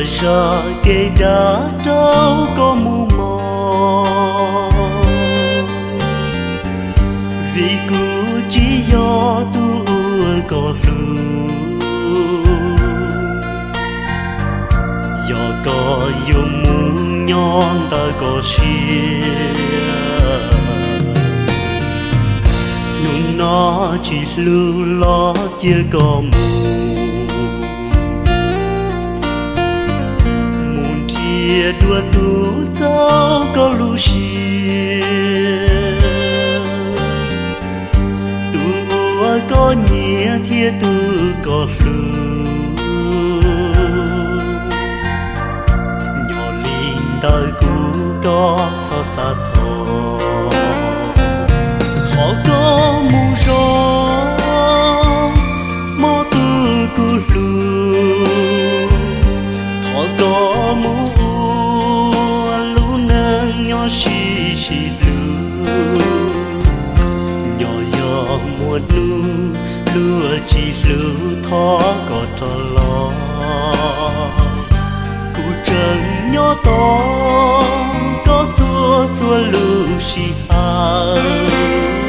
Zam kev dag rau koj mus mog, vim kuv tsis yog tus uas koj hlub. Yog koj yuav mus nyob ntawm koj siab, hnub no tsis hlub los cia koj mus, mus nrhiav dua tus txaus koj lub siab, tus uas koj nyiam thiab tus koj hlub. Nyob li ntawm kuv koj txhob xav txog, thov koj mus zov hmo tus kuv hlub, thov koj mus ua lub neej nyob sib sib hlub. Nyob yog muaj hnub luag tsis hlub thov koj rov los, kuv tseem nyob tos koj txhua txhua lub sij hawm.